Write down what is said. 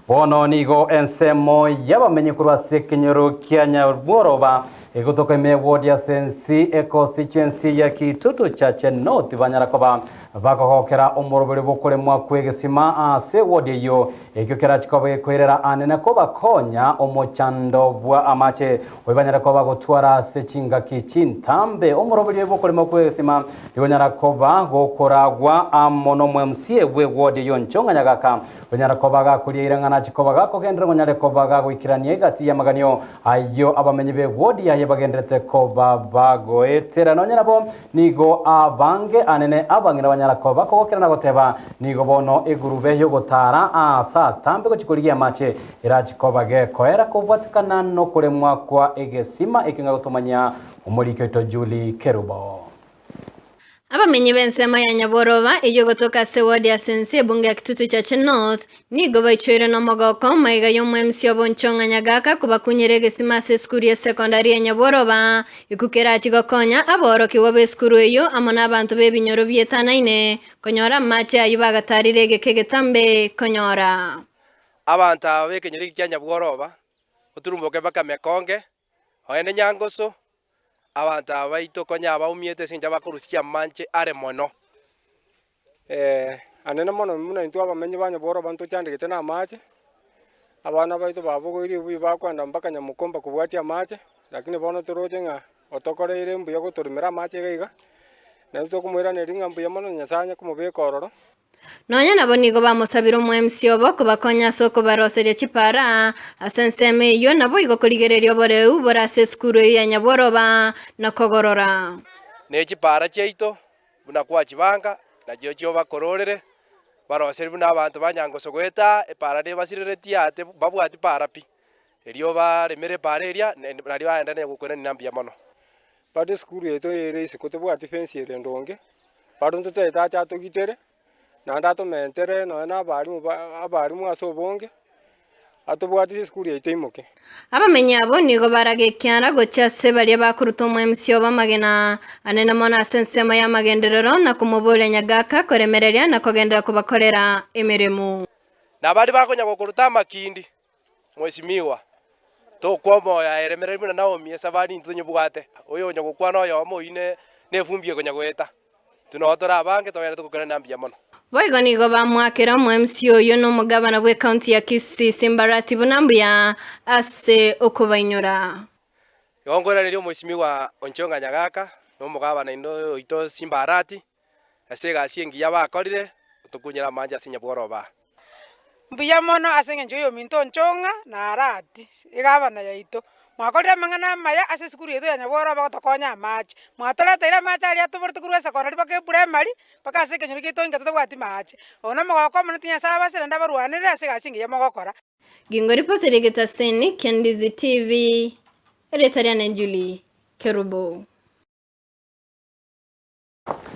Bono nigo ensemo y'abamenyi korwa ase ekenyoro kia Nyabworoba egotoka ime ewodi ase ensi econstituency ya Kitutu Chache North banyara koba bakogokera omoroberi bw'okoremwa kw'egesima ase ewodi eyio ekio kerachi koba gekoirera anene kobakonya omochando bwa amache oyo banyare koba bagotwara ase chingaki chintambe. Omoroberi oyo bw'okoremwa kw'egesima nigo onyara koba gokoragwa amo n'omo-MCA bw'ewodi eyio Nchong'a Nyagaka Onyare koba gakoria eira ng'a nachie koba gakogenderera ng'onyare koba gagoikerania egati y'amaganio ayio abamenyi b'ewodi yaye bagendererete koba bagoetera. Nonya nabo nigo abange anene abang'ina banyara koba bakogokera na goteba, Nigo bono egurube y'ogotaara aase atambe gochia korigia amache erachie koba gekoera kobwatikana nokoremwa kwa egesima ekio ng'a gotomanyia omoriki oito Julie Kerubo. Abamenyi b'ensemo ya Nyabworoba, eyio egotoka ase ewodi ya Sensi ebunge ya Kitutu Chache North, nigo baichoire nomogoko maiga y'omoemisi obo Nchong'a Nyagaka kobakunyera egesima ase esukuru y'esekondari ya Nyabworoba, ekio kerachi gokonya aborokigwa b'esukuru eyio amo n'abanto b'ebinyoro bietanaine konyora amache ayio bagatarire egeka egetambe konyora. Abanto aba b'ekenyoro eke kia Nyabworoba, oturumboke mpaka Mekonge, ogende Nyangoso, Abanto aba baito konya abaumiete ase engencho bakorusia amanche are mono. Anene mono buna intwe abamenyi ba Nyabworoba ntochandegete namache, abana baito babogoirie obuya bakoenda mpaka Nyamokomba kobwatia amache, lakini bono toroche ng'a otokoreire mbuya gotorimera amache iga iga, naintwe tokomoiraneria ng'a mbuya mono Nyasaye anye komobeka ororo. Nonya nabo nigo bamosabire omoemisi obo kobakonya ase okobaroseria chipara ase ensemo eyio, naboigo korigereria oboreu bore ase esukuru eyio ya Nyabworoba na kogorora. Ne chipara chiaito buna kwachibanga, nachio obakororere, baroserie buna abanto ba Nyangoso goeta epara nebasireretie ate babwati para pi. Erio baremere epara eria, nario baenderere gokwenania mbuya mono. Bado esukuru yaito ere isiko tebwati fence ere ndonge. Bado ntotagete ache atogitere, naende atomentere nonya na abalimu ba abalimu ase obonge, atobwatisie esukuru yaito eimoke. Abamenyi abwo nigo baraga ekiara gochia ase baria bakoruta omoemisi obo amagena anene mono ase ensemo y'amagenderero, na komoboria Nyagaka koremereria na kogenderera kobakorera emeremo. Na baria bakonya gokoruta amakindi, Mheshimiwa, tokwa omoyo aye remereria buna Naomi esabari intwe tonyebwate, oyo onya gokwana oyomo oyio ne nefumbi ekonya goeta. Intwe noo tore abange togenderete gokerania mbuya mono. Boigo nigo bamoakera omo-MC oyio na omogabana bw'ecounty ya Kisii Simbarati buna mbuya ase okobainyora. Igo nkoiraneria Omheshimiwa Onchonga Nyagaka na omogabana inde oito Simbarati ase egasi engiya bakorire, otokunyere amache ase nyabworoba. Mbuya mono ase eng'encho y'ominto Onchong'a na Arati, egavana yaito. Mwakorire amang'ana amaya ase esukuru yaito ya Nyabworoba gotokonya amache. Mwatoreteire amache aria atoborete korwa esekondari mpaka eprimary, mpaka ase ekenyoro giaito inga totabwati maache. Oyo nomogoko omonene ti Nyasaye abasere naende abarwanerere ase egasi engiya mogokora. Gingoripoteria egetaseni kia Ndizi TV, erieta riane Julie Kerubo.